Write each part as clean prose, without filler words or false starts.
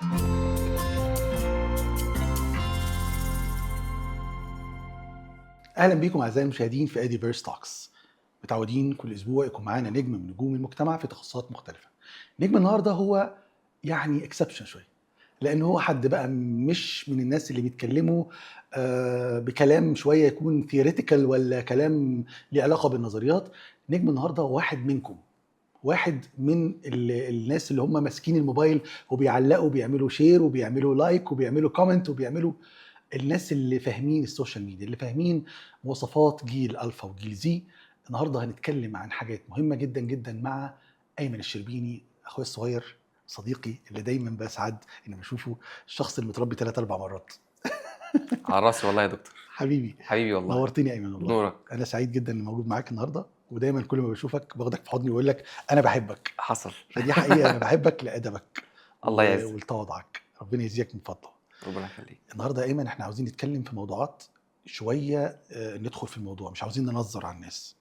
اهلا بيكم اعزائي المشاهدين في EduVerse Talks. متعودين كل اسبوع يكون معانا نجم من نجوم المجتمع في تخصصات مختلفة. نجم النهارده هو يعني exception شوية، لان هو حد بقى مش من الناس اللي بيتكلموا بكلام شوية يكون theoretical ولا كلام ليه علاقة بالنظريات. نجم النهارده واحد منكم، واحد من الناس اللي هم ماسكين الموبايل وبيعلقوا وبيعملوا share وبيعملوا like وبيعملوا comment وبيعملوا، الناس اللي فاهمين ال social media، اللي فاهمين مواصفات جيل الفا وجيل زي. النهارده هنتكلم عن حاجات مهمة جدا جدا مع ايمن الشربيني، اخويا الصغير، صديقي اللي دايما بسعد اني بشوفه، الشخص اللي متربي ثلاث اربع مرات. على راسي والله يا دكتور. حبيبي. حبيبي والله. نورتني يا ايمن والله. نورك. انا سعيد جدا اني موجود معاك النهارده، ودايما كل ما بشوفك باخدك في حضني واقول لك انا بحبك. حصل. فدي حقيقه، انا بحبك لادبك الله يعزك. ولتواضعك، ربنا يجزيك من فضله. ربنا يخليك. النهارده يا ايمن احنا عاوزين نتكلم في موضوعات شويه، ندخل في الموضوع، مش عاوزين ننظر على الناس.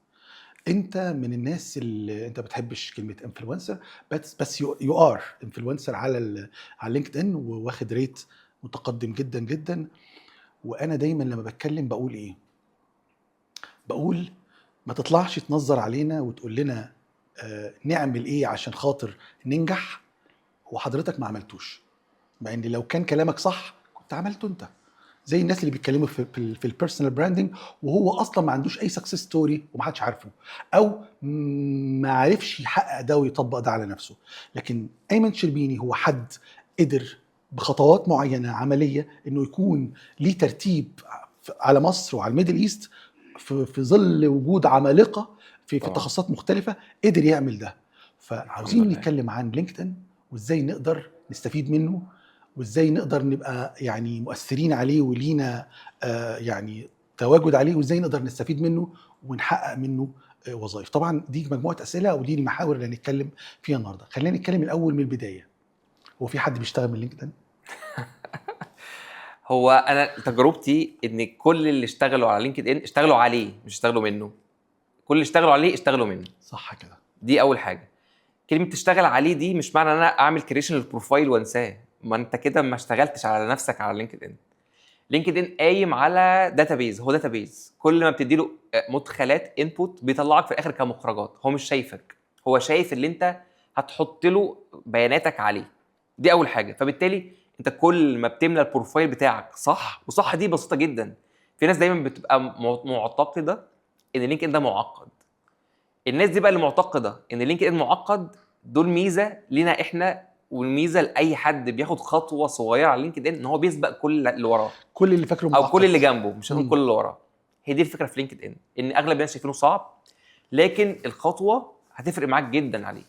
انت من الناس اللي انت بتحبش كلمة influencer، بس you are influencer على LinkedIn، وواخد rate متقدم جدا جدا. وانا دايما لما بتكلم بقول ايه؟ بقول ما تطلعش تنظر علينا وتقول لنا نعمل ايه عشان خاطر ننجح وحضرتك ما عملتوش، مع ان لو كان كلامك صح كنت عملته انت. زي الناس اللي بيتكلموا في ال personal branding وهو اصلا ما عندوش اي success story ومحدش عارفه، او ما عرفش يحقق ده ويطبق ده على نفسه. لكن ايمن شربيني هو حد قدر بخطوات معينة عملية انه يكون ليه ترتيب على مصر وعلى ال Middle East في ظل وجود عمالقة في تخصصات مختلفه، قدر يعمل ده. فعاوزين الحمد لله. نتكلم عن LinkedIn وازاي نقدر نستفيد منه، وازاي نقدر نبقى يعني مؤثرين عليه ولينا يعني تواجد عليه، وازاي نقدر نستفيد منه ونحقق منه وظائف. طبعا دي مجموعة اسئلة ودي المحاور اللي هنتكلم فيها النهارده. خلينا نتكلم الاول من البداية، هو في حد بيشتغل من LinkedIn؟ هو انا تجربتي ان كل اللي اشتغلوا على LinkedIn اشتغلوا عليه، مش اشتغلوا منه. كل اللي اشتغلوا عليه اشتغلوا منه. صح كده. دي اول حاجة. كلمة تشتغل عليه دي مش معنى ان انا اعمل creation لل profile وانساه، ما انت كده ما اشتغلتش على نفسك على LinkedIn. LinkedIn قايم على database، هو database، كل ما بتدي له مدخلات input بيطلعك في الاخر كمخرجات. هو مش شايفك، هو شايف اللي انت هتحط له بياناتك عليه. دي اول حاجة. فبالتالي انت كل ما بتملى ال profile بتاعك صح، وصح دي بسيطة جدا. في ناس دايما بتبقى معتقده ان LinkedIn ده معقد. الناس دي بقى اللي معتقده ان LinkedIn معقد، دول ميزة لينا احنا وميزه لاي حد بياخد خطوة صغيرة على LinkedIn، ان هو بيسبق كل اللي وراه. كل اللي فاكره او معقد. كل اللي جنبه، مش هنقول مم. كل اللي وراه. هي دي الفكرة في LinkedIn، ان اغلب الناس شايفينه صعب، لكن الخطوة هتفرق معاك جدا عليه.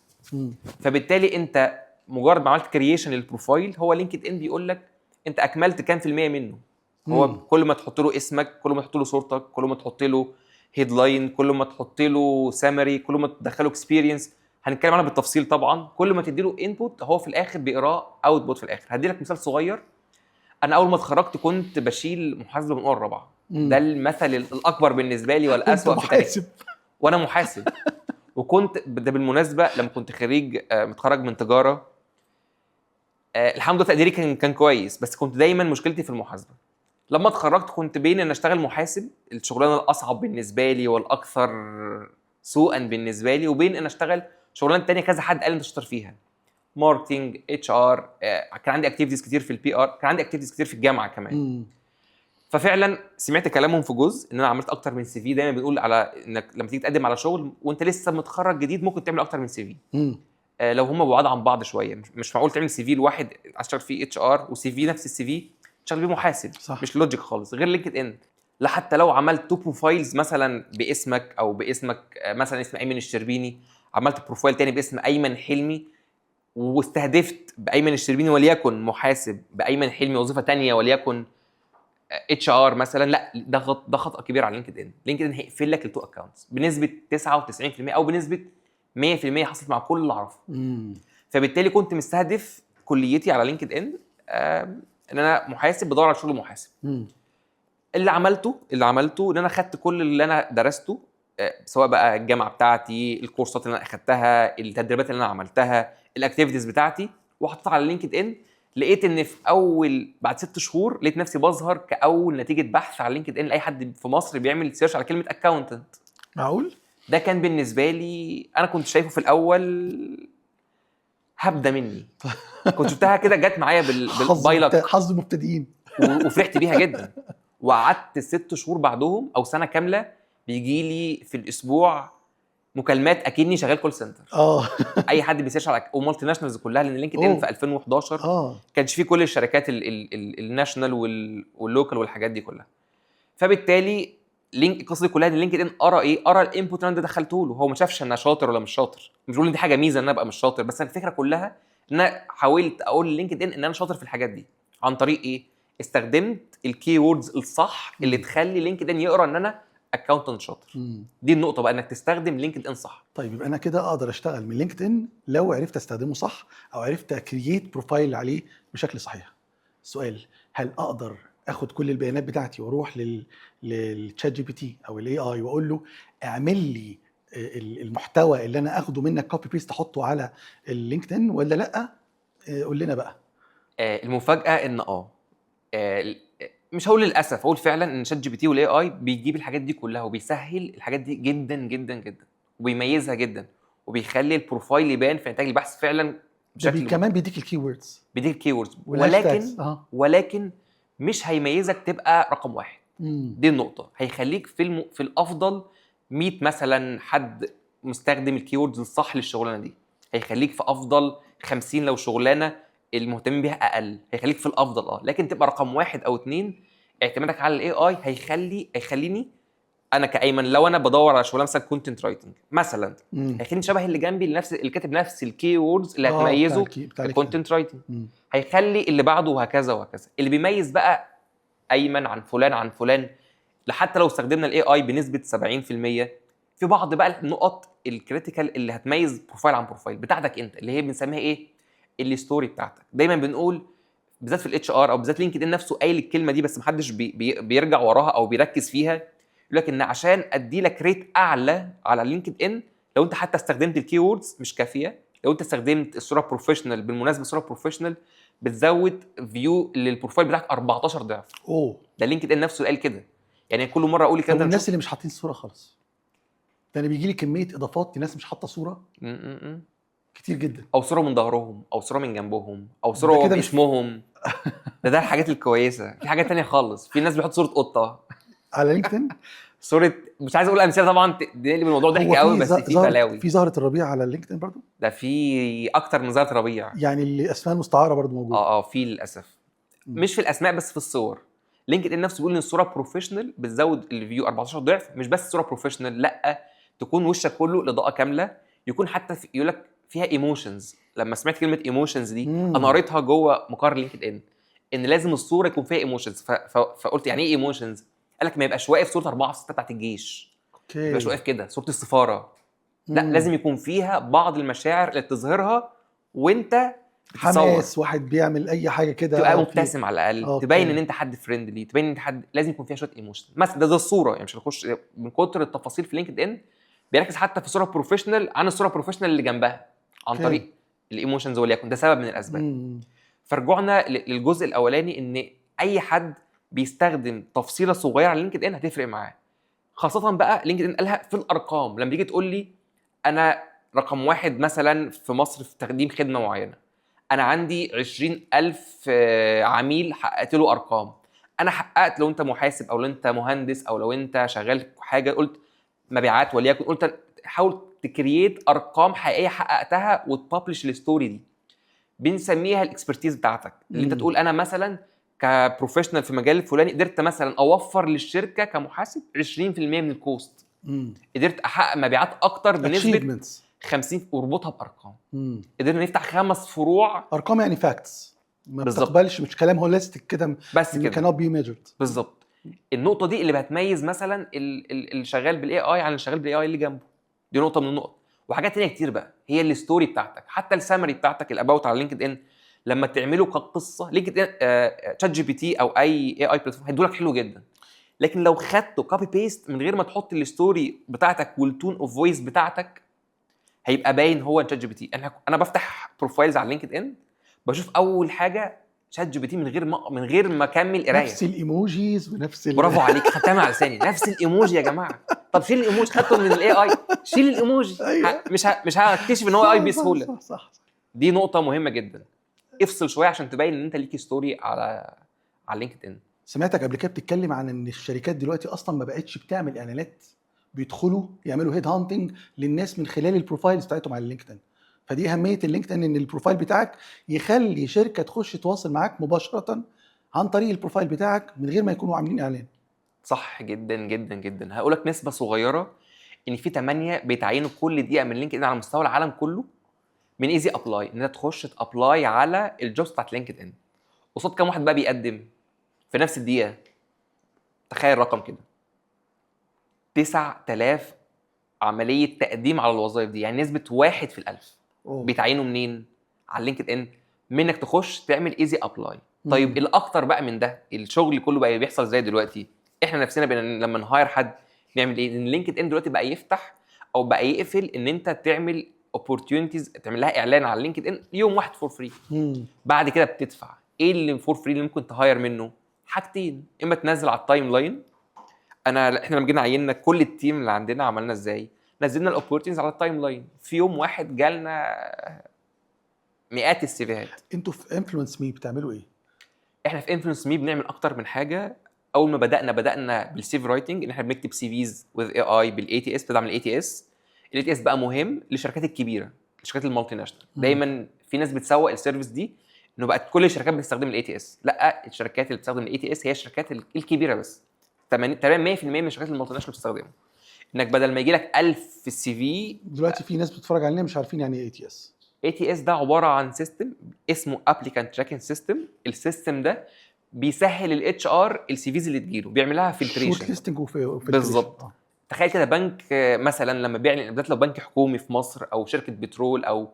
فبالتالي انت مجرد ما عملت creation لل profile، هو LinkedIn بيقول لك انت اكملت كام في المية منه. هو كل ما تحط له اسمك، كل ما تحط له صورتك، كل ما تحط له headline، كل ما تحط له سمري، كل ما تدخله experience، هنتكلم عنها بالتفصيل طبعا، كل ما تدي له input هو في الاخر بيقراه output في الاخر. هدي لك مثال صغير. انا اول ما اتخرجت كنت بشيل محاسبه من اولى الرابعة. ده المثل الاكبر بالنسبة لي والاسوأ انت في تاريخي. محاسب. وانا محاسب، وكنت ده بالمناسبة لما كنت خريج متخرج من تجاره، الحمد لله تقديري كان كويس، بس كنت دايما مشكلتي في المحاسبة. لما اتخرجت كنت بين ان اشتغل محاسب، الشغلانة الاصعب بالنسبة لي والاكثر سوءا بالنسبة لي، وبين ان اشتغل شغلانة تانية كذا حد قال انت شاطر فيها، marketing، HR. كان عندي activities كتير في ال PR، كان عندي activities كتير في الجامعة كمان. ففعلا سمعت كلامهم في جزء ان انا عملت اكتر من CV. دايما بنقول على انك لما تيجي تقدم على شغل وانت لسه متخرج جديد ممكن تعمل اكتر من CV. لو هم بعاد عن بعض شويه، مش معقول تعمل CV لواحد اشتغل فيه HR و CV نفس ال CV تشتغل بيه محاسب. مش logic خالص. غير LinkedIn لا، حتى لو عملت two profiles مثلا باسمك او باسمك، مثلا اسم ايمن الشربيني، عملت profile تاني باسم ايمن حلمي، واستهدفت بايمن الشربيني وليكن محاسب، بايمن حلمي وظيفة تانية وليكن HR مثلا، لا ده خطا كبير على LinkedIn. LinkedIn هيقفل لك ال two accounts بنسبة 99% او بنسبة 100%، حصلت مع كل اللي اعرفه. فبالتالي كنت مستهدف كليتي على LinkedIn ان انا محاسب بدور على شغل محاسب. اللي عملته ان انا خدت كل اللي انا درسته، سواء بقى الجامعة بتاعتي، الكورسات اللي انا اخدتها، التدريبات اللي انا عملتها، ال activities بتاعتي، وحطيتها على LinkedIn. لقيت ان في اول بعد 6 شهور لقيت نفسي بظهر كاول نتيجة بحث على LinkedIn لاي حد في مصر بيعمل search على كلمة accountant. معقول؟ ده كان بالنسبة لي، انا كنت شايفه في الاول هبده مني، كنت شفتها كده جت معايا حظ بال by luck. حظ مبتدئين. وفرحت بيها جدا، وقعدت 6 شهور بعدهم او سنة كاملة بيجي لي في الاسبوع مكالمات اكني شغال call center. اي حد بي search على و multinationals كلها، لان LinkedIn في 2011 كانش فيه كل الشركات ال national وال local والحاجات دي كلها. فبالتالي link القصة دي كلها ان LinkedIn قرا ايه؟ قرا ال input اللي انا دخلته له، هو ما شافش ان انا شاطر ولا مش شاطر. مش بقول ان دي حاجة ميزة ان انا ابقى مش شاطر، بس أنا الفكرة كلها ان انا حاولت اقول LinkedIn ان انا شاطر في الحاجات دي عن طريق ايه؟ استخدمت ال keywords الصح اللي تخلي LinkedIn يقرا ان انا accountant شاطر. دي النقطة بقى، انك تستخدم LinkedIn صح. طيب، يبقى انا كده اقدر اشتغل من LinkedIn لو عرفت استخدمه صح او عرفت ا create profile عليه بشكل صحيح. السؤال، هل اقدر اخد كل البيانات بتاعتي واروح لل ChatGPT او ال AI واقول له اعمل لي المحتوى اللي انا اخده منك copy paste احطه على ال LinkedIn ولا لا؟ قول لنا بقى. المفاجاة ان مش هقول للاسف، اقول فعلا ان ChatGPT وال AI بيجيب الحاجات دي كلها وبيسهل الحاجات دي جدا جدا جدا وبيميزها جدا وبيخلي ال profile يبان في نتائج البحث فعلا ده بشكل كمان بيديك ال keywords بيديك ال keywords، ولكن ولكن مش هيميزك تبقى رقم واحد. دي النقطه. هيخليك في الافضل 100 مثلا حد مستخدم ال keywords الصح للشغلانه دي، هيخليك في افضل 50 لو شغلانة المهتمين بيها اقل، هيخليك في الافضل لكن تبقى رقم واحد او اتنين اعتمادك على ال AI هيخليني انا كايمن لو انا بدور على شغلانة مثلا content writing مثلا، هيخليني شبه اللي جنبي، اللي نفس اللي كاتب نفس ال keywords اللي هتميزه بتاع ال key. ال content writing. هيخلي اللي بعده وهكذا وهكذا. اللي بيميز بقى ايمن عن فلان عن فلان، حتى لو استخدمنا ال AI بنسبة 70%، في بعض بقى النقط ال critical اللي هتميز profile عن profile بتاعتك انت، اللي هي بنسميها ايه؟ ال story بتاعتك. دايما بنقول بالذات في ال HR او بالذات LinkedIn نفسه قايل الكلمة دي، بس محدش بي بي بيرجع وراها او بيركز فيها. يقول لك ان عشان ادي لك rate اعلى على LinkedIn، لو انت حتى استخدمت ال keywords مش كافيه، لو انت استخدمت الصورة professional. بالمناسبة الصورة professional بتزود view لل profile بتاعك 14 ضعف. ده LinkedIn نفسه قال كده. يعني كل مرة اقول الكلام طب ده. الناس اللي مش حاطين صوره خالص؟ ده انا بيجي لي كمية اضافات لناس مش حاطه صوره كتير جدا. او صوره من ظهرهم او صوره من جنبهم او ده صوره كده مش باسمهم. ده الحاجات الكويسه. في حاجات تانية خالص، في ناس بيحط صوره قطة على LinkedIn. صوره، مش عايز اقول امثلة طبعا تقلب الموضوع ضحك هو قوي، في بس في بلاوي. في زهره الربيع على LinkedIn برضو؟ ده في اكتر من زهره ربيع. يعني الاسماء المستعاره برضو موجوده؟ اه، في للاسف. مش في الاسماء بس، في الصور. LinkedIn نفسه بيقول ان الصورة professional بتزود ال view 14 ضعف. مش بس صوره professional، لا، تكون وشك كله الاضاءة كامله، يكون حتى في يقول لك فيها emotions. لما سمعت كلمة emotions دي انا قريتها جوه مقر LinkedIn ان لازم الصورة يكون فيها emotions. فقلت يعني ايه emotions؟ قال لك ما يبقاش واقف صوره 4 في 6 بتاعت الجيش، ما يبقاش واقف كده صوره السفاره، لا، لازم يكون فيها بعض المشاعر اللي تظهرها وانت بتتصور. حماس، واحد بيعمل اي حاجة كده. تبقى مبتسم على الاقل، تبين ان انت حد friendly، تبين ان انت حد لازم يكون فيها شوية emotion مثلا. ده الصوره، يعني مش هنخش من كتر التفاصيل في LinkedIn، بيركز حتى في صوره professional عن الصورة professional اللي جنبها عن طريق ال emotions، وليكن ده سبب من الاسباب. فرجعنا للجزء الاولاني، ان اي حد بيستخدم تفصيله صغيرة على LinkedIn هتفرق معاه، خاصة بقى LinkedIn قالها في الارقام. لما تيجي تقول لي انا رقم واحد مثلا في مصر في تقديم خدمة معينه، انا عندي 20000 عميل حققت له ارقام، انا حققت، لو انت محاسب او لو انت مهندس او لو انت شغال حاجه، قلت مبيعات وليكن، قلت حاول ت create ارقام حقيقية حققتها وت publish ال story دي، بنسميها ال expertise بتاعتك، اللي انت تقول انا مثلا ك professional في مجال الفلاني قدرت مثلا اوفر للشركة كمحاسب 20% من ال cost، قدرت احقق مبيعات اكتر بنسبة achievements. 50، واربطها بارقام. قدرنا نفتح خمس فروع. ارقام يعني facts، ما بالظبط. بتقبلش، مش كلام holistic كده. بس كده. كانوت بي ميجرد. بالظبط. النقطة دي اللي بتميز مثلا اللي شغال بال AI عن اللي شغال بال AI اللي جنبه. دي نقطة من النقط، وحاجات تانية كتير بقى، هي ال story بتاعتك، حتى السمري بتاعتك، ال about على LinkedIn لما تعمله كقصه، LinkedIn، ChatGPT او اي AI platform هيدولك حلو جدا، لكن لو خدته copy paste من غير ما تحط ال story بتاعتك وال tone of voice بتاعتك، هيبقى باين هو ChatGPT. انا بفتح profiles على LinkedIn بشوف اول حاجة ChatGPT من غير ما اكمل قرايه. نفس ال emojis ونفس برافو عليك، خدتها من على لساني. نفس الايموجي يا جماعه. طب شيل الايموجي، خدته من ال AI، شيل الايموجي. مش هكتشف ان هو AI بسهوله. صح صح. دي نقطة مهمة جدا، افصل شوية عشان تبين ان انت ليك story على LinkedIn. سمعتك قبل كده بتتكلم عن ان الشركات دلوقتي اصلا ما بقتش بتعمل اعلانات، بيدخلوا يعملوا head hunting للناس من خلال ال profiles بتاعتهم على LinkedIn. فدي اهمية ال LinkedIn، ان ال profile بتاعك يخلي شركة تخش تواصل معاك مباشرة عن طريق ال profile بتاعك من غير ما يكونوا عاملين اعلان. صح جدا جدا جدا. هقول لك نسبه صغيره، ان في 8 بيتعينوا كل دقيقة من LinkedIn على مستوى العالم كله من easy apply، ان انت تخش ت apply على ال jobs بتاعت LinkedIn. قصاد كام واحد بقى بيقدم في نفس الدقيقه؟ تخيل رقم كده، 9000 عملية تقديم على الوظائف دي، يعني نسبه 1 في الألف. بيتعينوا منين؟ على LinkedIn، منك تخش تعمل easy apply. طيب، الاكتر بقى من ده، الشغل كله بقى بيحصل ازاي دلوقتي؟ احنا نفسنا بقينا لما ن hire حد نعمل ايه؟ ان LinkedIn دلوقتي بقى يفتح او بقى يقفل ان انت تعمل opportunities تعمل لها اعلان على LinkedIn يوم واحد for free. بعد كده بتدفع. ايه اللي for free اللي ممكن ت hire منه؟ حاجتين، اما تنزل على ال timeline. احنا لما جينا عيننا كل ال team اللي عندنا عملنا ازاي؟ نزلنا ال opportunities على ال timeline، في يوم واحد جالنا مئات ال CV هات. انتوا في Influence Me بتعملوا ايه؟ احنا في Influence Me بنعمل اكتر من حاجه. اول ما بدانا، بدانا بال CV writing، ان احنا بنكتب CVs with AI بال ATS، بتدعم ال ATS. ال ATS بقى مهم للشركات الكبيره، الشركات ال multinational. دايما في ناس بتسوق ال service دي انه بقت كل الشركات بتستخدم ال ATS. لا، الشركات اللي بتستخدم ال ATS هي الشركات الكبيرة بس. تقريبا 100% من الشركات ال multinational بتستخدمه، انك بدل ما يجي لك 1000 CV. دلوقتي في ناس بتتفرج علينا مش عارفين يعني ايه ATS. ATS ده عبارة عن system اسمه applicant tracking system. ال system ده بيسهل ال HR ال CVs اللي تجيله، بيعمل لها short filtration. listing و filtration. بالظبط. تخيل كده بنك مثلا لما بيعلن، بالذات لو بنك حكومي في مصر او شركة بترول او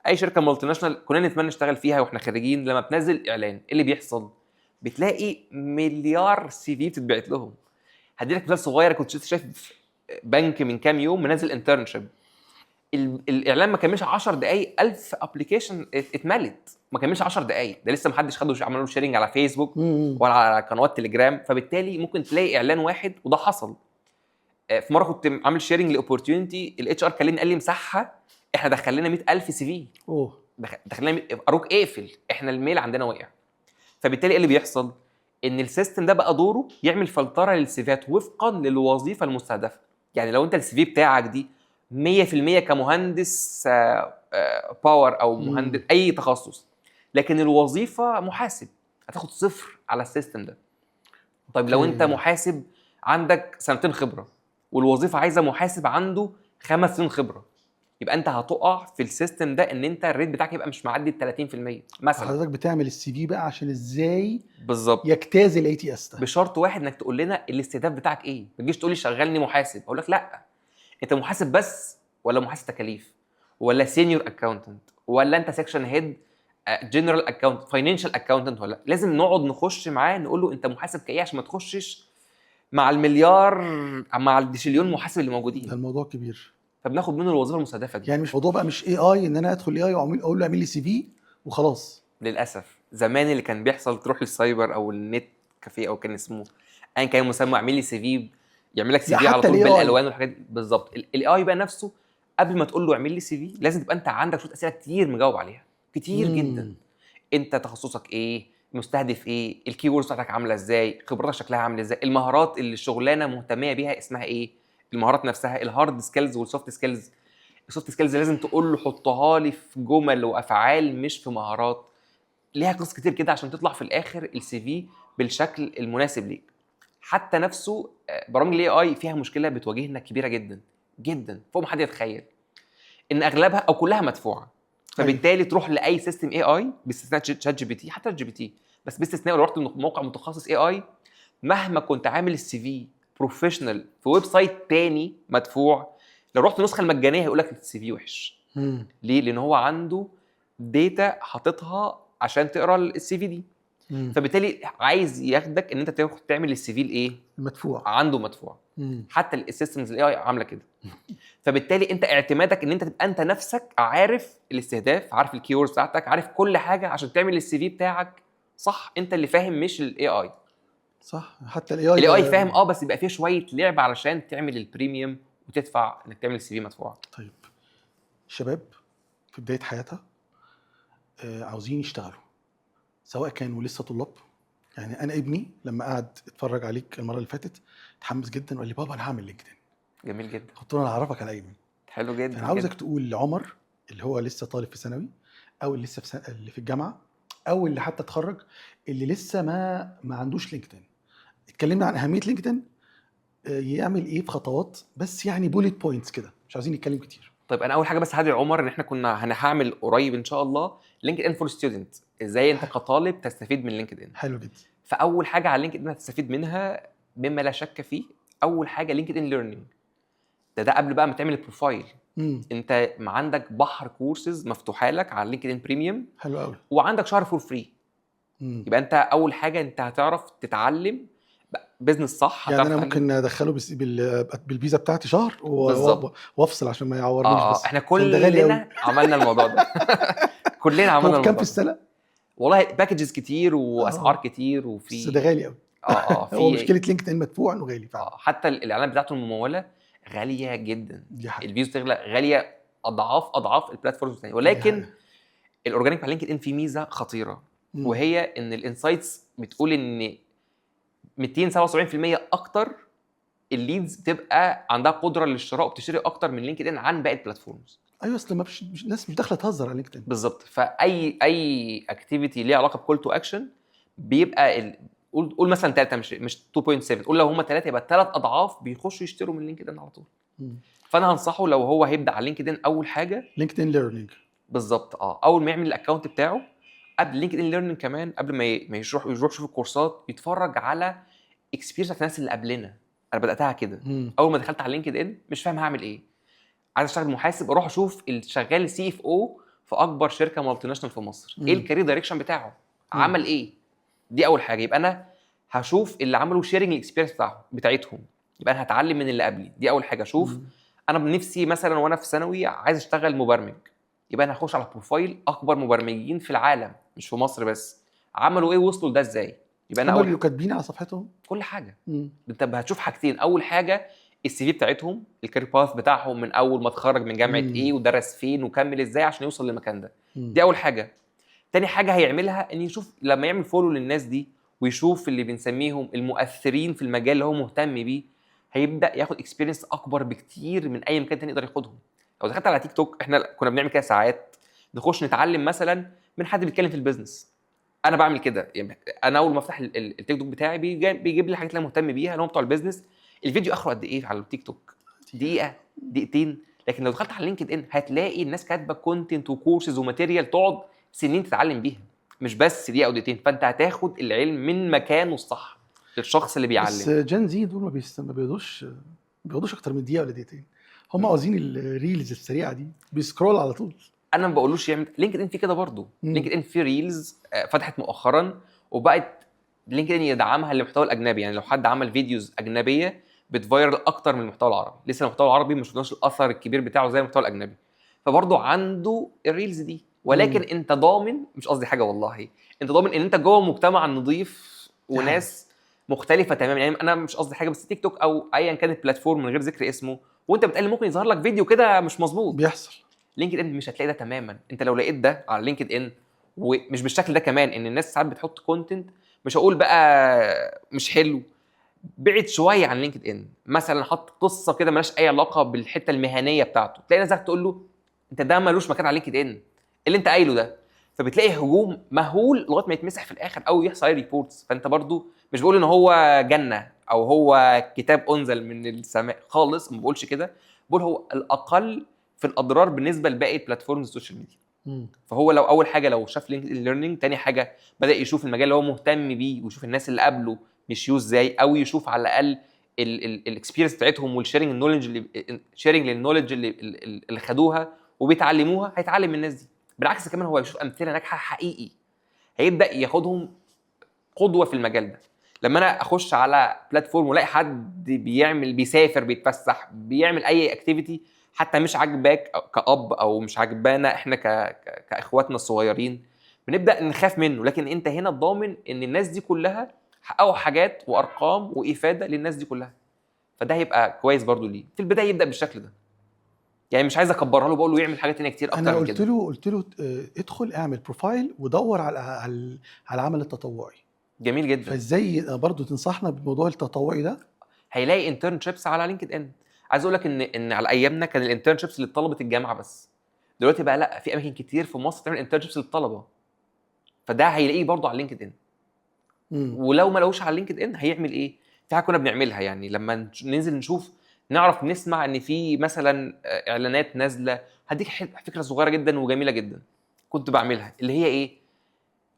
اي شركة multinational كلنا نتمنى نشتغل فيها واحنا خريجين، لما بتنزل اعلان ايه اللي بيحصل؟ بتلاقي مليار CV بتتبعت لهم. هدي لك مثال صغير، كنت شايف بنك من كام يوم منزل internship، الاعلان ما كملش 10 دقائق 1000 application اتملت. ما كملش 10 دقائق، ده لسه ما حدش خده عملوا له sharing على فيسبوك ولا على قنوات تليجرام. فبالتالي ممكن تلاقي اعلان واحد، وده حصل. في مرة كنت عامل sharing ل opportunity، ال HR كلمني قال لي امسحها، احنا دخل لنا 100000 CV. دخل لنا، اروك اقفل، احنا ال mail عندنا وقع. فبالتالي ايه اللي بيحصل؟ ان ال system ده بقى دوره يعمل فلترة لل CV ات وفقا للوظيفة المستهدفه. يعني لو انت ال CV بتاعك دي 100% كمهندس power او مهندس اي تخصص، لكن الوظيفة محاسب، هتاخد صفر على ال system ده. طيب لو انت محاسب عندك سنتين خبره والوظيفة عايزه محاسب عنده 5 سنين خبره، يبقى انت هتقع في ال system ده، ان انت ال rate بتاعك يبقى مش معدي ال 30% مثلا. حضرتك بتعمل ال CV بقى عشان ازاي بالظبط. يجتاز ال ATS ده. بشرط واحد، انك تقول لنا الاستهداف بتاعك ايه. ما تجيش تقول لي شغلني محاسب، اقول لك لا، انت محاسب بس ولا محاسب تكاليف ولا senior accountant ولا انت section head، general accountant، financial accountant ولا. لازم نقعد نخش معاه نقول له انت محاسب كايه، عشان ما تخشش مع المليار، مع الديشليون محاسب اللي ده موجودين. الموضوع كبير. فبناخد منه الوظيفة المستهدفة دي. يعني مش موضوع بقى مش AI، ان انا ادخل AI واعمل اقول له اعمل لي CV وخلاص. للاسف زمان اللي كان بيحصل تروح للسايبر او ال net café او كان اسمه ايا كان مسمى، اعمل لي CV، يعمل لك C لا، V على حتى طول ال AI. بالالوان والحاجات دي. بالظبط. ال AI بقى نفسه قبل ما تقول له اعمل لي CV لازم تبقى انت عندك شوية اسئلة كتير مجاوب عليها كتير جدا. انت تخصصك ايه؟ مستهدف ايه؟ ال keywords بتاعتك عامله ازاي؟ خبرتك شكلها عامل ازاي؟ المهارات اللي الشغلانة مهتميه بيها اسمها ايه؟ المهارات نفسها، ال hard skills وال soft skills. ال soft skills لازم تقول له حطها لي في جمل وافعال مش في مهارات. ليها قصص كتير كده عشان تطلع في الاخر ال CV بالشكل المناسب ليك. حتى نفسه برامج ال AI فيها مشكلة بتواجهنا كبيرة جدا جدا فوق ما حد يتخيل، ان اغلبها او كلها مدفوعه. فبالتالي تروح لاي system AI باستثناء ChatGPT، حتى GPT بس باستثناء، لو رحت لموقع متخصص AI، مهما كنت عامل ال CV professional في website تاني مدفوع، لو رحت النسخة المجانية هيقول لك ال CV وحش. ليه؟ لان هو عنده data حاططها عشان تقرا ال CV دي. فبالتالي عايز ياخدك ان انت تاخد تعمل ال CV الايه؟ المدفوع. عنده مدفوع. حتى ال systems ال AI عامله كده. فبالتالي انت اعتمادك ان انت تبقى انت نفسك عارف الاستهداف، عارف ال keywords بتاعتك، عارف كل حاجة عشان تعمل ال CV بتاعك صح، انت اللي فاهم مش ال AI. صح، حتى ال AI. ال AI فاهم بس يبقى فيه شوية لعب علشان تعمل ال premium وتدفع انك تعمل ال CV مدفوع. طيب، شباب في بداية حياتها عاوزين يشتغلوا، سواء كانوا لسه طلاب، يعني انا ابني لما قعد اتفرج عليك المرة اللي فاتت اتحمس جدا وقال لي: بابا، انا هعمل LinkedIn. جميل جدا. قلت له: انا هعرفك على ايمن. حلو جدا. فانا عاوزك جدا. تقول لعمر اللي هو لسه طالب في ثانوي، او اللي لسه في سنة، اللي في الجامعه، او اللي حتى اتخرج، اللي لسه ما عندوش LinkedIn، اتكلمنا عن اهمية LinkedIn، يعمل ايه في خطوات بس، يعني bullet points كده، مش عاوزين نتكلم كتير. طيب، انا اول حاجة بس هدعي عمر ان احنا كنا هنعمل قريب ان شاء الله LinkedIn for student، ازاي انت كطالب تستفيد من LinkedIn. حلو جدا. فاول حاجة على LinkedIn هتستفيد منها مما لا شك فيه، اول حاجة LinkedIn Learning. ده قبل بقى ما تعمل ال profile. انت ما عندك بحر كورسز مفتوحة لك على LinkedIn Premium. حلو قوي. وعندك شهر for free. يبقى انت اول حاجة انت هتعرف تتعلم business صح. يعني هتعرف انا تتعلم. ممكن ادخله بس بالفيزا بتاعتي شهر بالظبط. وافصل عشان ما يعورنيش. بس احنا عشان ده غالي قوي. كلنا عملنا الموضوع ده، كلنا عملنا هو بكام الموضوع في ده. السنة؟ والله packages كتير واسعار كتير وفي بس ده غالي قوي. في هو مشكلة LinkedIn مدفوع انه غالي فعلا. حتى الاعلانات بتاعته المموله غالية جدا. دي حقيقة. ال views تغلى، غالية اضعاف اضعاف ال platforms الثانية، ولكن حقيقة. ال organic بتاع LinkedIn فيه ميزة خطيره، وهي ان ال insights بتقول ان 277% اكتر ال leads بتبقى عندها قدره للشراء وبتشتري اكتر من LinkedIn عن باقي ال platforms. ايوه، اصل ما فيش الناس مش داخله تهزر على LinkedIn. بالظبط، فاي activity ليها علاقة ب call to action بيبقى قول مثلا 3، مش 2.7، قول لو هم 3 يبقى ثلاث اضعاف بيخشوا يشتروا من LinkedIn على طول. فانا هنصحه لو هو هيبدا على LinkedIn، اول حاجة LinkedIn Learning. بالظبط، اول ما يعمل ال account بتاعه، قبل LinkedIn Learning كمان، قبل ما يروح يشوف الكورسات، يتفرج على experience الناس اللي قبلنا. انا بداتها كده. اول ما دخلت على LinkedIn مش فاهم هعمل ايه، عايز اشتغل محاسب، اروح اشوف اللي شغال CFO في اكبر شركة multinational في مصر، ايه ال career direction بتاعه؟ عمل ايه؟ دي اول حاجه. يبقى انا هشوف اللي عملوا sharing ال experience بتاعهم بتاعتهم، يبقى انا هتعلم من اللي قبلي. دي اول حاجه. اشوف انا بنفسي مثلا وانا في ثانوي عايز اشتغل مبرمج، يبقى انا هخش على profile اكبر مبرمجين في العالم، مش في مصر بس، عملوا ايه، وصلوا لده ازاي. يبقى انا هم اول اللي كاتبين على صفحتهم. كل حاجه. انت هتشوف حاجتين: اول حاجة ال CV بتاعتهم، ال career path بتاعهم من اول ما اتخرج من جامعه ايه ودرس فين وكمل ازاي عشان يوصل للمكان ده. دي اول حاجه. تاني حاجة هيعملها ان يشوف لما يعمل follow للناس دي ويشوف اللي بنسميهم المؤثرين في المجال اللي هو مهتم بيه، هيبدا ياخد experience اكبر بكتير من اي مكان تاني يقدر ياخدهم. لو دخلت على تيك توك، احنا كنا بنعمل كده ساعات، نخش نتعلم مثلا من حد بيتكلم في ال business. انا بعمل كده، يعني انا اول ما افتح التيك توك بتاعي بيجيب لي الحاجات اللي انا مهتم بيها، اللي هم بتوع ال business. الفيديو اخره قد ايه على التيك توك؟ دقيقه، دقيقتين. لكن لو دخلت على LinkedIn هتلاقي الناس كاتبه content و courses و material تقعد سنين تتعلم بيها، مش بس دقيقة او دقيقتين. فانت هتاخد العلم من مكانه الصح، للشخص اللي بيعلم. بس Gen Z دول ما بيقعدوش اكتر من دقيقة ولا دقيقتين. هم عاوزين ال reels السريعة دي، بي scroll على طول. انا ما بقولوش يعمل LinkedIn في كده برضه. LinkedIn في reels فتحت مؤخرا، وبقت LinkedIn يدعمها للمحتوى الاجنبي، يعني لو حد عمل videos اجنبية بت viral اكتر من المحتوى العربي. لسه المحتوى العربي ما شفناش الاثر الكبير بتاعه زي المحتوى الاجنبي، فبرضه عنده ال reels دي. ولكن انت ضامن، مش قصدي حاجة والله، انت ضامن ان انت جوه مجتمع نظيف وناس مختلفة تماما. يعني انا مش قصدي حاجه، بس تيك توك او ايا كان ال platform من غير ذكر اسمه، وانت بتقلب ممكن يظهر لك فيديو كده مش مظبوط. بيحصل. LinkedIn مش هتلاقي ده تماما. انت لو لقيت ده على LinkedIn، ومش بالشكل ده كمان، ان الناس ساعات بتحط content، مش هقول بقى مش حلو، بعد شوية عن LinkedIn، مثلا حط قصة كده مالهاش اي علاقة بالحتة المهنية بتاعته، تلاقي ناس تقول له: انت ده ملوش مكان على LinkedIn اللي انت قايله ده. فبتلاقي هجوم مهول لغاية ما يتمسح في الاخر او يحصل عليه reports. فانت برضو مش بقول ان هو جنة او هو كتاب انزل من السماء خالص، ما بقولش كده، بقول هو الاقل في الاضرار بالنسبة لباقي platforms ال social media. فهو لو اول حاجة لو شاف LinkedIn Learning، تاني حاجة بدا يشوف المجال اللي هو مهتم بيه ويشوف الناس اللي قبله مشيوه ازاي، او يشوف على الاقل ال experience بتاعتهم وال sharing ال knowledge اللي sharing لل knowledge اللي خدوها وبيتعلموها، هيتعلم من الناس دي. بالعكس كمان هو يشوف امثلة ناجحة حقيقي، هيبدا ياخدهم قدوة في المجال ده. لما انا اخش على platform والاقي حد بيعمل، بيسافر، بيتفسح، بيعمل اي activity، حتى مش عاجباك كأب او مش عاجبانا احنا كاخواتنا الصغيرين، بنبدا نخاف منه. لكن انت هنا ضامن ان الناس دي كلها حققوا حاجات وارقام وافاده للناس دي كلها، فده هيبقى كويس برضو ليه في البداية يبدا بالشكل ده. يعني مش عايز اكبرها له، بقول له يعمل حاجات تانية كتير اكتر انا من قلت كده. له قلت له ادخل اعمل profile ودور على العمل التطوعي. جميل جدا. فازاي برضو تنصحنا بالموضوع التطوعي ده؟ هيلاقي internships على LinkedIn. عايز اقول لك ان على ايامنا كان ال internships لطلبه الجامعة بس، دلوقتي بقى لا، في اماكن كتير في مصر تعمل internships للطلبة، فده هيلاقيه برضه على LinkedIn. ولو ما لقوش على LinkedIn هيعمل ايه؟ في حاجة كنا بنعملها، يعني لما ننزل نشوف، نعرف نسمع ان في مثلا اعلانات نازله. هديك فكرة صغيرة جدا وجميلة جدا كنت بعملها، اللي هي ايه؟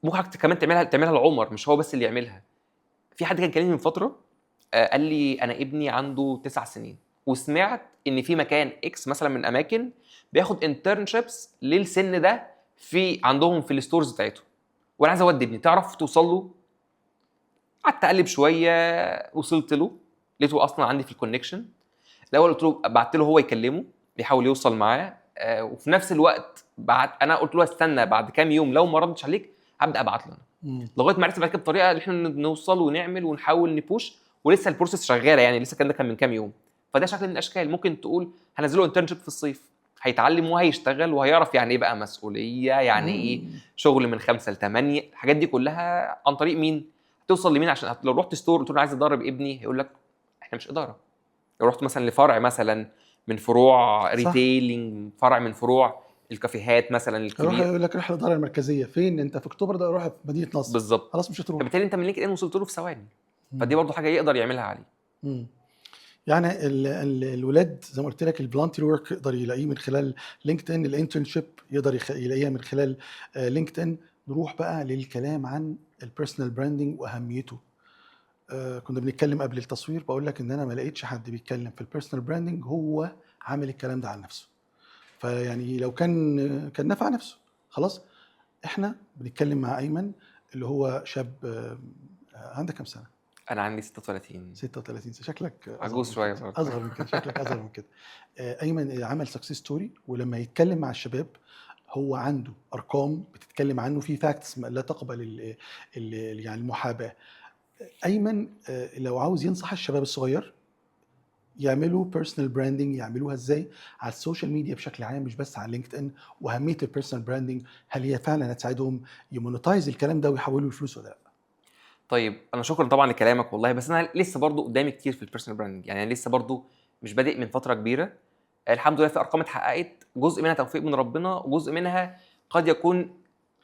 ممكن حضرتك كمان تعملها لعمر، مش هو بس اللي يعملها. في حد كان كلمني من فترة، قال لي انا ابني عنده 9 سنين وسمعت ان في مكان X مثلا من اماكن بياخد internships للسن ده في عندهم في ال stores بتاعتهم، وانا عايز اودي ابني، تعرف توصل له؟ قعدت اقلب شويه، وصلت له، لقيته اصلا عندي في ال connection. الاول قلت له، بعت له هو يكلمه، بيحاول يوصل معاه، وفي نفس الوقت بعت انا قلت له استنى بعد كام يوم، لو ما ردش عليك هبدا ابعت له انا. لغاية ما عرفت بعد كده بطريقة اللي احنا نوصل ونعمل ونحاول ن push، ولسه ال process شغاله، يعني لسه الكلام ده كان من كام يوم. فده شكل من الاشكال، ممكن تقول هنزله internship في الصيف، هيتعلم وهيشتغل وهيعرف يعني ايه بقى مسؤوليه، يعني ايه شغل من 5 ل 8، الحاجات دي كلها عن طريق مين؟ توصل لمين؟ عشان لو رحت store قلت له أنا عايز ادرب ابني، هيقول لك احنا مش اداره. لو رحت مثلا لفرع مثلا من فروع retailing، فرع من فروع الكافيهات مثلا يروح الكبير، يقول لك روح الادارة المركزيه. فين انت في اكتوبر؟ ده روح في مدينة نصر. بالظبط. خلاص مش هتروح. فبالتالي انت من LinkedIn وصلت له في ثواني. فدي برضو حاجة يقدر يعملها عليه. يعني ال الولاد زي ما قلت لك، ال volunteer work يقدر يلاقيه من خلال LinkedIn، ال internship يقدر يلاقيها من خلال LinkedIn. نروح بقى للكلام عن ال personal branding واهميته. كنا بنتكلم قبل التصوير، بقول لك ان انا ما لقيتش حد بيتكلم في ال personal branding هو عامل الكلام ده على نفسه، فيعني لو كان نفع نفسه خلاص. احنا بنتكلم مع ايمن اللي هو شاب، عندك كام سنة؟ انا عندي 36. 36 سنه، شكلك أصغر عجوز من شوية كده. برضه. اصغر من كده، شكلك اصغر من كده. ايمن عمل success story، ولما يتكلم مع الشباب هو عنده ارقام بتتكلم عنه، في facts لا تقبل ال ال يعني المحاباه. ايمن لو عاوز ينصح الشباب الصغير يعملوا personal branding، يعملوها ازاي على ال social media بشكل عام، مش بس على LinkedIn؟ واهمية ال personal branding، هل هي فعلا هتساعدهم ي monetize الكلام ده ويحولوا الفلوس ولا لا؟ طيب، انا شكرا طبعا لكلامك والله، بس انا لسه برضو قدامي كتير في ال personal branding، يعني انا لسه برضو مش بادئ من فترة كبيره. الحمد لله في ارقام اتحققت، جزء منها توفيق من ربنا وجزء منها قد يكون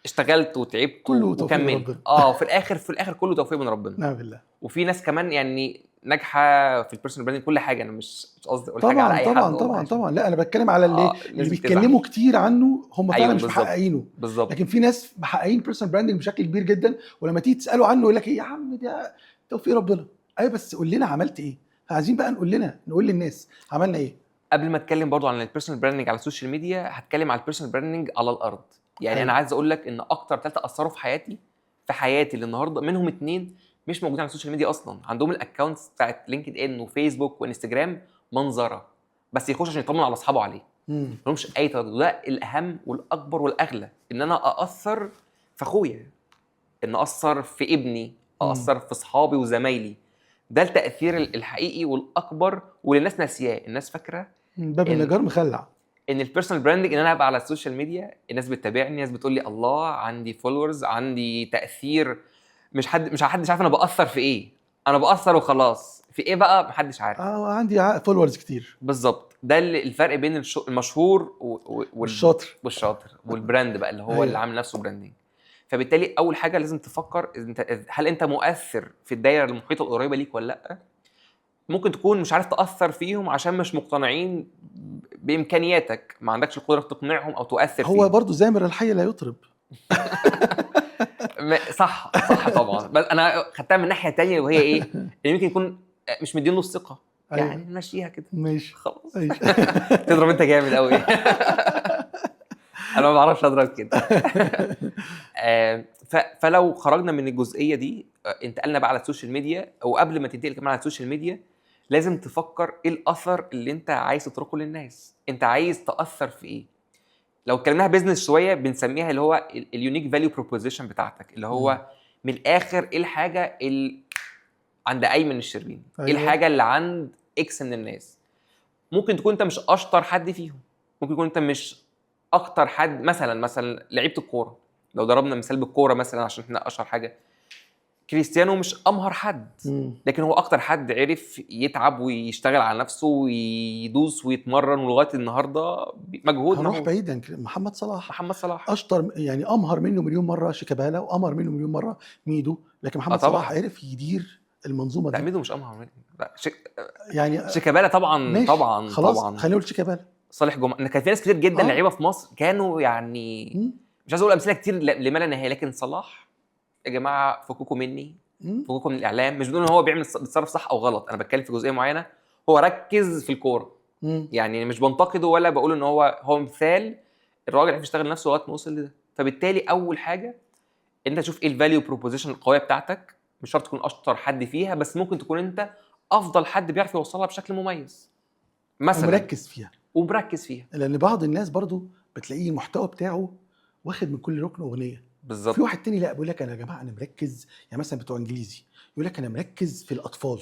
اشتغلت وتعبت كله توفيق من وكملت. ربنا. اه، في الاخر كله توفيق من ربنا. نعم بالله. وفي ناس كمان يعني ناجحة في ال personal branding كل حاجه، انا مش قصدي اقول حاجة على طبعا اي حد طبعا والله طبعا عشان طبعا، لا انا بتكلم على اللي الناس اللي بتزعل. بيتكلموا كتير عنه هم فعلا مش بالظبط. محققينه. بالظبط. لكن في ناس محققين personal branding بشكل كبير جدا، ولما تيجي تساله عنه يقول لك ايه يا عم ده توفيق ربنا. ايوه، بس قول لنا عملت ايه. فعايزين بقى نقول لنا نقول للناس عملنا ايه. قبل ما اتكلم برضو عن ال personal branding على ال social media، هتكلم على ال personal branding على الارض. يعني حلو. انا عايز اقول لك ان اكتر ثلاثة اثروا في حياتي للنهاردة منهم اتنين مش موجودين على ال social media اصلا، عندهم ال accounts بتاعت LinkedIn وفيسبوك وانستجرام منظره بس، يخش عشان يطمن على اصحابه عليه. ما لهمش اي تواجد. ده الاهم والاكبر والاغلى، ان انا ااثر في اخويا، ان اثر في ابني، اثر في اصحابي وزمايلي. ده التاثير الحقيقي والاكبر واللي الناس ناسياه. الناس فاكره باب النجار مخلع. ان ال personal branding ان انا ابقى على ال social media، الناس بتتابعني، الناس بتقول لي الله، عندي followers، عندي تاثير. مش حدش عارف انا باثر في ايه. انا باثر وخلاص، في ايه بقى محدش عارف. اه، عندي followers كتير. بالظبط، ده الفرق بين المشهور والشاطر. والشاطر وال brand بقى اللي هو اللي عامل نفسه branding. فبالتالي اول حاجة لازم تفكر انت، هل انت مؤثر في الدايرة المحيطة القريبة ليك ولا لا؟ ممكن تكون مش عارف تاثر فيهم عشان مش مقتنعين بامكانياتك، ما عندكش القدرة تقنعهم او تؤثر هو فيهم. برضو زامر الحي لا يطرب. صح طبعا، بس انا خدتها من ناحية تانية، وهي ايه؟ ان يمكن يكون مش مدين له الثقه. يعني نمشيها كده. ماشي. خلاص. ماشي. تضرب انت جامد قوي. انا ما بعرفش اضرب كده. فلو خرجنا من الجزئية دي، انتقلنا بقى على ال social media، وقبل ما تنتقل كمان على ال social media لازم تفكر ايه الاثر اللي انت عايز تتركه للناس، انت عايز تاثر في ايه. لو اتكلمناها business شوية بنسميها اللي هو ال unique value proposition بتاعتك، اللي هو من الاخر ايه الحاجة اللي عند ايمن الشربيني، ايه الحاجة اللي عند X من الناس. ممكن تكون انت مش اشطر حد فيهم، ممكن يكون انت مش اكتر حد مثلا لعيبة الكورة، لو ضربنا مثال بالكورة مثلا عشان احنا اشهر حاجة، كريستيانو مش امهر حد، لكن هو اكتر حد عرف يتعب ويشتغل على نفسه ويدوس ويتمرن، ولغاية النهارده مجهود هنروح مهول. بعيدا، محمد صلاح. محمد صلاح اشطر يعني امهر منه مليون مرة شيكابالا، وامهر منه مليون مرة ميدو، لكن محمد صلاح عرف يدير المنظومة لا دي. ميدو مش امهر منه، لا يعني شيكابالا طبعا. ماشي، طبعا. خلاص. طبعا. خلينا نقول شيكابالا. صالح جمعه، كان في ناس كتير جدا لعيبة في مصر كانوا يعني مش عايز اقول امثلة كتير لما لا نهاية، لكن صلاح يا جماعة فكوكوا مني، فكوكوا من الاعلام. مش بنقول ان هو بيتصرف صح او غلط، انا بتكلم في جزئية معينة، هو ركز في الكورة. يعني مش بنتقده ولا بقول ان هو مثال الراجل عرف يشتغل نفسه لغاية ما وصل لده. فبالتالي اول حاجة انت تشوف ايه ال value proposition القوية بتاعتك، مش شرط تكون اشطر حد فيها، بس ممكن تكون انت افضل حد بيعرف يوصلها بشكل مميز مثلا، ومركز فيها. ومركز فيها. لان بعض الناس برضو بتلاقيه المحتوى بتاعه واخد من كل ركن اغنية. في واحد تاني لا، بيقول لك انا يا جماعة انا مركز، يعني مثلا بتوع انجليزي يقول لك انا مركز في الاطفال،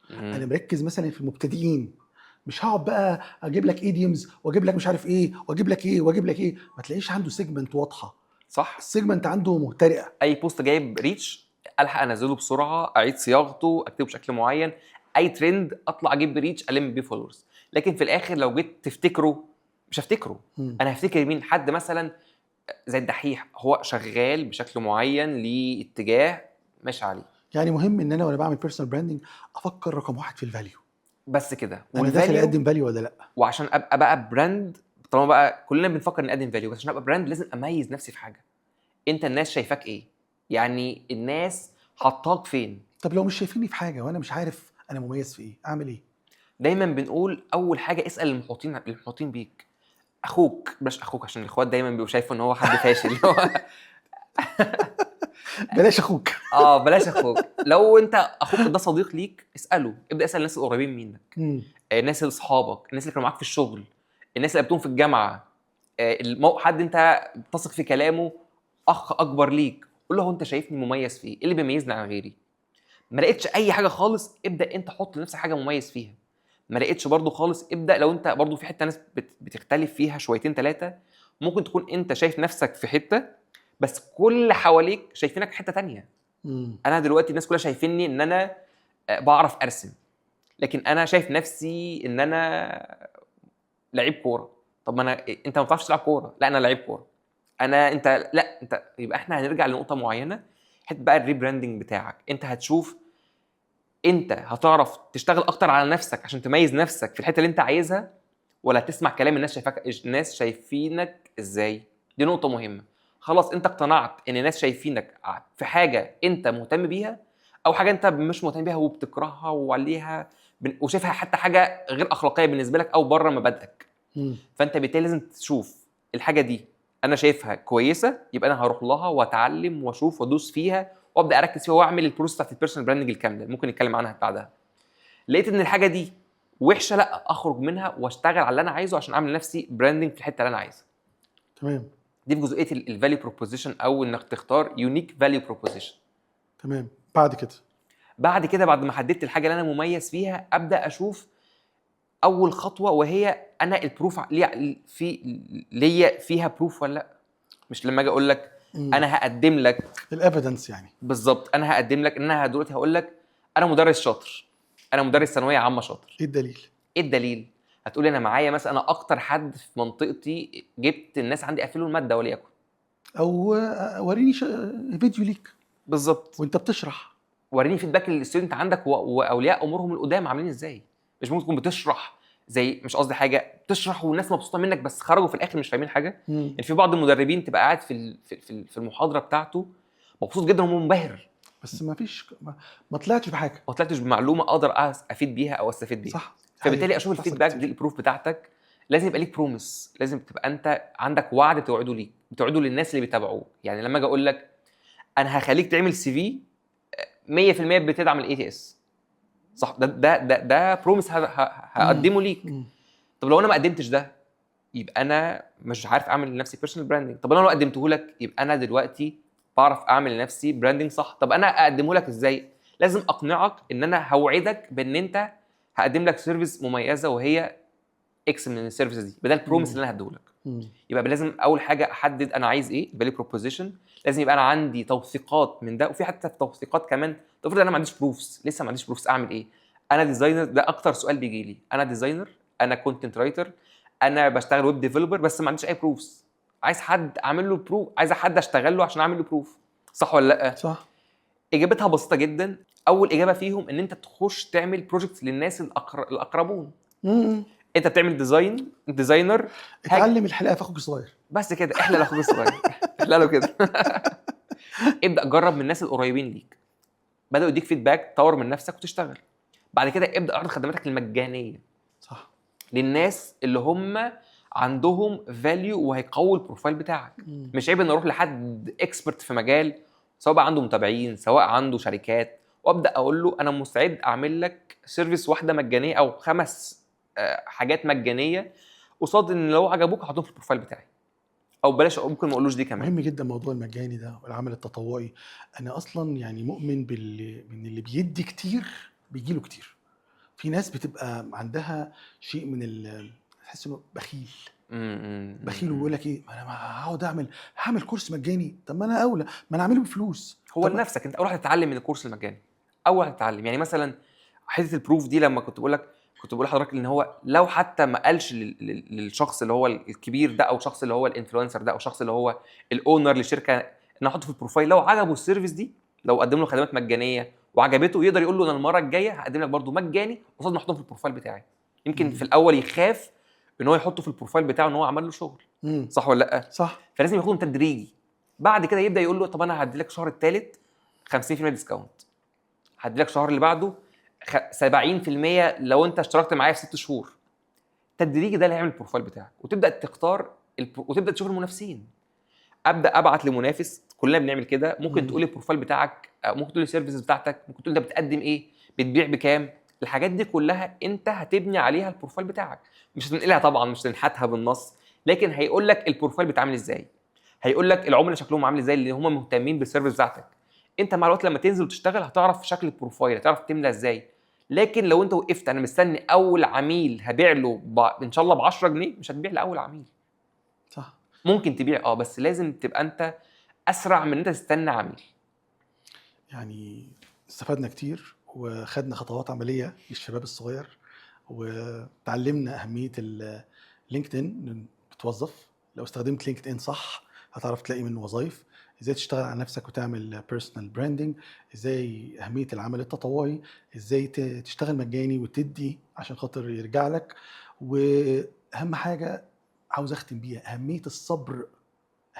انا مركز مثلا في المبتدئين، مش هقعد بقى اجيب لك idioms واجيب لك مش عارف ايه واجيب لك ايه واجيب لك ايه. ما تلاقيش عنده segment واضحة. ال segment عنده مهترئه. اي post جايب reach الحق انزله بسرعة، اعيد صياغته، اكتبه بشكل معين، اي ترند اطلع اجيب reach الم بيه followers، لكن في الاخر لو جيت تفتكره مش هفتكره. انا هفتكر مين؟ حد مثلا زي الدحيح، هو شغال بشكل معين ليه اتجاه ماشي عليه. يعني مهم ان انا وانا بعمل personal branding افكر رقم واحد في ال value. بس كده. انا داخل وال value اقدم value ولا لا؟ وعشان ابقى بقى brand، طالما بقى كلنا بنفكر نقدم value، بس عشان ابقى brand لازم اميز نفسي في حاجة. انت الناس شايفاك ايه؟ يعني الناس حطاك فين؟ طب لو مش شايفيني في حاجة وانا مش عارف انا مميز في ايه، اعمل ايه؟ دايما بنقول اول حاجة اسال المحيطين بيك، اخوك، بلاش اخوك عشان الاخوات دايما بيبقوا شايفوا ان هو حد فاشل. بلاش اخوك. بلاش اخوك. لو انت اخوك ده صديق ليك اساله، ابدا اسال الناس القريبين منك، الناس اللي اصحابك، الناس اللي كانوا معاك في الشغل، الناس اللي قابلتهم في الجامعة، حد انت بتثق في كلامه، اخ اكبر ليك، قول له هو انت شايفني مميز في ايه؟ ايه اللي بيميزني عن غيري؟ ما لقيتش اي حاجة خالص، ابدا انت حط لنفسك حاجة مميز فيها. ما لقيتش برضو خالص، ابدا لو انت برضو في حتة ناس بتختلف فيها شويتين ثلاثة، ممكن تكون انت شايف نفسك في حتة بس كل اللي حواليك شايفينك حتة تانية. انا دلوقتي الناس كلها شايفيني ان انا بعرف ارسم، لكن انا شايف نفسي ان انا لعيب كورة. طب ما انا انت ما بتعرفش تلعب كورة، لا انا لعيب كورة. انا انت لا انت، يبقى احنا هنرجع لنقطة معينة، حتة بقى ال rebranding بتاعك. انت هتشوف انت هتعرف تشتغل اكتر على نفسك عشان تميز نفسك في الحتة اللي انت عايزها، ولا تسمع كلام الناس شايفاك، الناس شايفينك ازاي. دي نقطة مهمة. خلاص انت اقتنعت ان الناس شايفينك في حاجة انت مهتم بيها او حاجة انت مش مهتم بيها وبتكرهها وعليها وشايفها حتى حاجة غير اخلاقية بالنسبة لك او بره مبادئك. فانت بالتالي لازم تشوف الحاجة دي انا شايفها كويسة، يبقى انا هروح لها واتعلم واشوف وادوس فيها وابدا اركز فيها واعمل ال process بتاعت ال personal branding الكاملة ممكن نتكلم عنها بعدها. لقيت ان الحاجة دي وحشة، لا اخرج منها واشتغل على اللي انا عايزه عشان اعمل لنفسي branding في الحتة اللي انا عايزها. دي في جزئية ال value proposition او انك تختار unique value proposition. بعد كده بعد كده بعد ما حددت الحاجة اللي انا مميز فيها، ابدا اشوف اول خطوة، وهي انا ال proof في ليا فيها proof ولا لا. مش لما اجي اقول لك انا هقدم لك ال evidence يعني. بالظبط، انا هقدم لك ان انا دلوقتي هقول لك انا مدرس شاطر، انا مدرس ثانوية عامة شاطر. ايه الدليل؟ ايه الدليل؟ هتقولي انا معايا مثلا انا اكتر حد في منطقتي جبت الناس عندي قفلوا المادة وليكن، او وريني فيديو ليك بالظبط، وانت بتشرح، وريني feedback لل student عندك واولياء امورهم القدام عاملين ازاي. مش ممكن تكون بتشرح زي، مش قصدي حاجة، بتشرح والناس مبسوطة منك بس خرجوا في الاخر مش فاهمين حاجة. يعني في بعض المدربين تبقى قاعد في المحاضرة بتاعته مبسوط جدا ومنبهر، بس ما فيش ما طلعتش بحاجة، ما طلعتش بمعلومة اقدر افيد بيها او استفيد بيها. صح. فبالتالي اشوف بتحصل ال feedback كتير. دي ال proof بتاعتك. لازم يبقى ليك promise، لازم تبقى انت عندك وعد توعده ليك، بتوعده للناس اللي بيتابعوك. يعني لما اجي اقول لك انا هخليك تعمل CV 100% بتدعم ال ATS، صح؟ ده promise هقدمه ليك. طب لو انا ما قدمتش ده يبقى انا مش عارف اعمل لنفسي personal branding. طب انا لو قدمته لك يبقى انا دلوقتي بعرف اعمل لنفسي branding، صح؟ طب انا اقدمه لك ازاي؟ لازم اقنعك ان انا هوعدك بان انت هقدم لك service مميزة وهي X من ال services دي، بدل ال promise اللي انا هديه لك. يبقى لازم اول حاجة احدد انا عايز ايه، يبقى لي proposition، لازم يبقى انا عندي توثيقات من ده. وفي حتى في توثيقات كمان، تفرض انا ما عنديش proofs، لسه ما عنديش proofs، اعمل ايه؟ انا designer، ده اكتر سؤال بيجي لي، انا designer، انا content writer، انا بشتغل web developer، بس ما عنديش اي proofs، عايز حد اعمل له proof، عايز حد اشتغل له عشان اعمل له proof، صح ولا لا؟ صح. اجابتها بسيطة جدا. اول اجابه فيهم ان انت تخش تعمل projects للناس الاقربون. انت بتعمل design، designer. اتعلم الحلاقة في اخوك الصغير. بس كده، احلق لاخوك الصغير، احلق له كده. ابدا جرب من الناس القريبين ليك، بداوا يديك feedback، طور من نفسك وتشتغل. بعد كده ابدا اعرض خدماتك المجانية للناس اللي هم عندهم value وهيقووا ال profile بتاعك. مش عيب ان اروح لحد expert في مجال، سواء بقى عنده متابعين، سواء عنده شركات، وابدا اقول له انا مستعد اعمل لك service واحدة مجانية او خمس حاجات مجانيه، قصاد ان لو عجبوك هحطهم في ال profile بتاعي. او بلاش، ممكن ما اقولوش دي كمان. مهم جدا موضوع المجاني ده والعمل التطوعي. انا اصلا يعني مؤمن من اللي بيدي كتير بيجي له كتير. في ناس بتبقى عندها شيء من تحس انه بخيل. بخيل ويقول لك ايه، ما انا هقعد هعمل كورس مجاني، طب ما انا اولى ما انا اعمله بفلوس. هو لنفسك انت اول واحد تتعلم من الكورس المجاني، اول واحد تتعلم. يعني مثلا حتة ال proof دي، لما كنت بقول لحضرتك ان هو لو حتى ما قالش للشخص اللي هو الكبير ده، او الشخص اللي هو ال influencer ده، او الشخص اللي هو ال owner للشركه، ان احطه في ال profile، لو عجبه ال service دي، لو قدم له خدمات مجانية وعجبته، يقدر يقول له انا المرة الجاية هقدم لك برده مجاني قصاد ما احطهم في ال profile بتاعي. يمكن في الاول يخاف ان هو يحطه في ال profile بتاعه ان هو عمل له شغل. صح ولا لا؟ صح. فلازم ياخدهم تدريجي. بعد كده يبدا يقول له طب انا هدي لك الشهر الثالث 50% discount، هدي لك الشهر اللي بعده 70% لو انت اشتركت معايا في 6 شهور. تدريجي، ده اللي هيعمل ال profile بتاعك. وتبدا تختار وتبدا تشوف المنافسين. ابدا ابعت لمنافس، كلنا بنعمل كده. ممكن تقول ال profile بتاعك، ممكن تقول ال services بتاعتك، ممكن تقول انت بتقدم ايه، بتبيع بكام. الحاجات دي كلها انت هتبني عليها ال profile بتاعك. مش هتنقلها طبعا، مش تنحتها بالنص، لكن هيقول لك ال profile بيتعامل ازاي، هيقول لك العملاء شكلهم عامل ازاي اللي هم مهتمين بال service بتاعتك. انت مع الوقت لما تنزل وتشتغل هتعرف شكل ال profile، هتعرف تملى ازاي. لكن لو انت وقفت انا مستني اول عميل هبيع له ان شاء الله ب 10 جنيه، مش هتبيع لاول عميل. ممكن تبيع اه، بس لازم تبقى انت اسرع من ان انت تستنى عميل. يعني استفدنا كتير وخدنا خطوات عملية للشباب الصغير، وتعلمنا اهمية ال LinkedIn، بتوظف. لو استخدمت LinkedIn صح هتعرف تلاقي منه وظائف. ازاي تشتغل على نفسك وتعمل personal branding، ازاي اهمية العمل التطوعي، ازاي تشتغل مجاني وتدي عشان خاطر يرجع لك. واهم حاجة عاوز اختم بيها اهمية الصبر،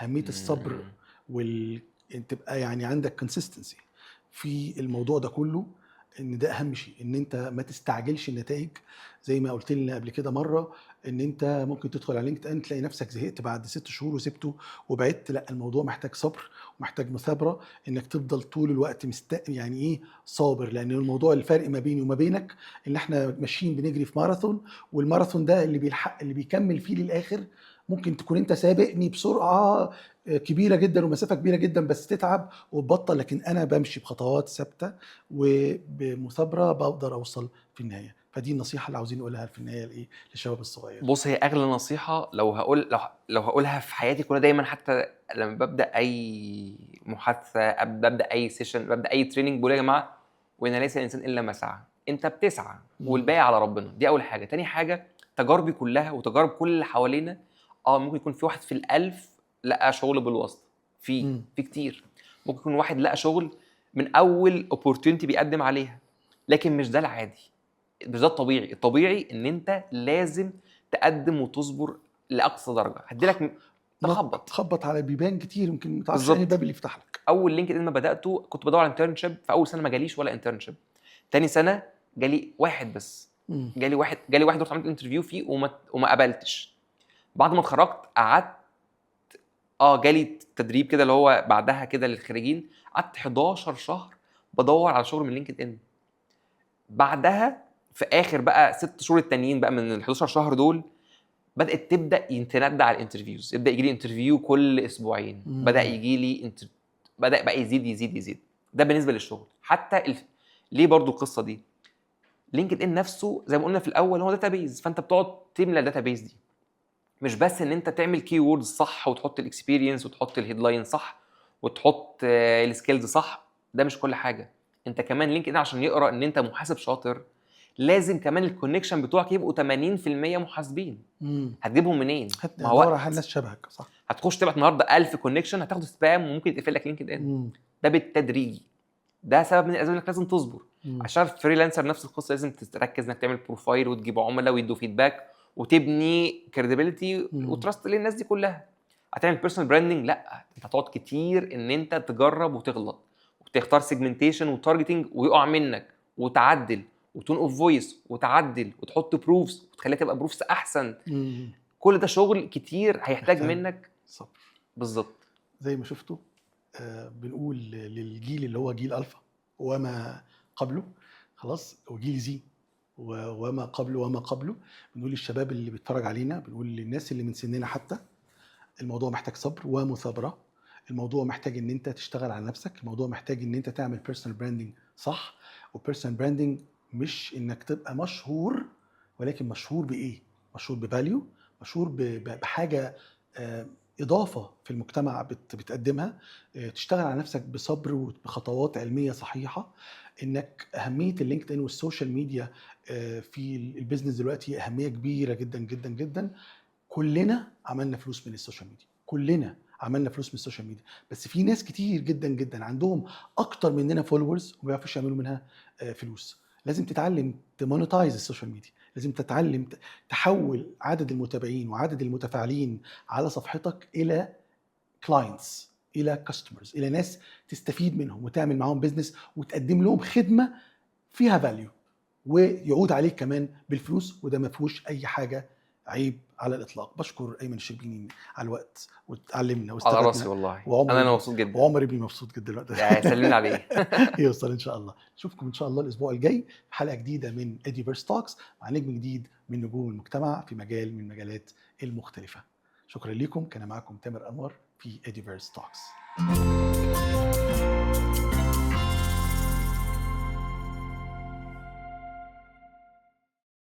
اهمية الصبر تبقى يعني عندك consistency في الموضوع ده كله، ان ده اهم شيء، ان انت ما تستعجلش النتائج. زي ما قلت لنا قبل كده مرة ان انت ممكن تدخل على LinkedIn تلاقي نفسك زهقت بعد 6 شهور وسبته وبعدت. لا، الموضوع محتاج صبر ومحتاج مثابره، انك تفضل طول الوقت يعني ايه صابر، لان الموضوع الفرق ما بيني وما بينك ان احنا ماشيين بنجري في ماراثون، والماراثون ده اللي بيلحق اللي بيكمل فيه للاخر. ممكن تكون انت سابقني بسرعة كبيرة جدا ومسافه كبيرة جدا، بس تتعب وتبطل، لكن انا بمشي بخطوات ثابتة وبمثابره بقدر اوصل في النهايه. فدي النصيحة اللي عاوزين نقولها في النهاية لايه للشباب الصغير. بص، هي اغلى نصيحة لو هقولها في حياتي كلها، دايما حتى لما ببدا اي محادثه، ببدا اي session، ببدا اي training، بقول يا جماعه وان ليس الانسان الا ما سعى. انت بتسعى والباقي على ربنا. دي اول حاجه. تاني حاجه، تجاربي كلها وتجارب كل اللي حوالينا، ممكن يكون في واحد في الالف لقى شغل بالواسطه، في في كتير ممكن يكون واحد لقى شغل من اول opportunity بيقدم عليها، لكن مش ده العادي، مش ده الطبيعي. الطبيعي ان انت لازم تقدم وتصبر لاقصى درجه. هدي لك تخبط. تخبط على بيبان كتير، يمكن ما تعرفش انهي باب اللي يفتح لك. اول LinkedIn ما بداته كنت بدور على internship، في اول سنة ما جاليش ولا internship، تاني سنة جالي واحد بس. جالي واحد رحت عملت interview فيه وما قبلتش. بعد ما اتخرجت قعدت جالي تدريب كده اللي هو بعدها كده للخريجين، قعدت 11 شهر بدور على شغل من LinkedIn. بعدها في اخر بقى 6 شهور التانيين بقى من ال 11 شهر دول بدات تبدا يتندى على ال interviews، يبدا يجي لي interview كل اسبوعين. بدا يجي لي بدا بقى يزيد يزيد يزيد. ده بالنسبة للشغل. حتى ليه برضو القصة دي؟ LinkedIn نفسه زي ما قلنا في الاول هو database، فانت بتقعد تملى ال database دي، مش بس ان انت تعمل keywords صح وتحط ال experience وتحط ال headline صح وتحط ال skills صح، ده مش كل حاجه. انت كمان LinkedIn عشان يقرا ان انت محاسب شاطر لازم كمان ال connection بتوعك يبقوا 80% محاسبين. هتجيبهم منين؟ هات ما هو دور وقت. على ناس شبهك، صح. هتخش تبعت النهارده 1000 connection هتاخد spam وممكن يتقفل لك LinkedIn. ده بالتدريجي، ده سبب من الاسباب انك لازم تصبر. عشان freelancer نفس القصه، لازم تركز انك تعمل profile وتجيب عملاء ويدوا feedback وتبني credibility و trust للناس دي كلها. هتعمل personal branding؟ لا، انت هتقعد كتير ان انت تجرب وتغلط وتختار segmentation و targeting ويقع منك وتعدل و tone of voice وتعدل وتحط proofs وتخليها تبقى proofs احسن. كل ده شغل كتير هيحتاج محتاج منك صبر. بالظبط. زي ما شفتوا بنقول للجيل اللي هو جيل الفا وما قبله، خلاص، وجيل Z وما قبله وما قبله، بنقول للشباب اللي بيتفرج علينا، بنقول للناس اللي من سننا حتى، الموضوع محتاج صبر ومثابره. الموضوع محتاج ان انت تشتغل على نفسك. الموضوع محتاج ان انت تعمل personal branding صح. و personal branding مش انك تبقى مشهور، ولكن مشهور بايه؟ مشهور ب value، مشهور بحاجة اضافه في المجتمع بتقدمها. تشتغل على نفسك بصبر وبخطوات علمية صحيحه. انك اهمية ال LinkedIn وال social media في ال business دلوقتي اهمية كبيرة جدا جدا جدا. كلنا عملنا فلوس من ال social media، كلنا عملنا فلوس من ال social media، بس في ناس كتير جدا جدا عندهم اكتر مننا followers وما بيعرفوش يعملوا منها فلوس. لازم تتعلم ت monetize ال social media، لازم تتعلم تحول عدد المتابعين وعدد المتفاعلين على صفحتك الى clients، الى customers، الى ناس تستفيد منهم وتعمل معاهم business وتقدم لهم خدمة فيها value ويعود عليك كمان بالفلوس، وده ما فيهوش اي حاجة عيب على الاطلاق. بشكر ايمن الشربيني على الوقت وتعلمنا على واستفدنا. راسي والله. وعمر انا مبسوط جدا. وعمر ابني مبسوط جدا دلوقتي. يا سلمنا عليه. يوصل ان شاء الله. نشوفكم ان شاء الله الاسبوع الجاي في حلقة جديدة من Eduverse Talks مع نجم جديد من نجوم المجتمع في مجال من المجالات المختلفه. شكرا لكم، كان معكم تامر انور في Eduverse Talks.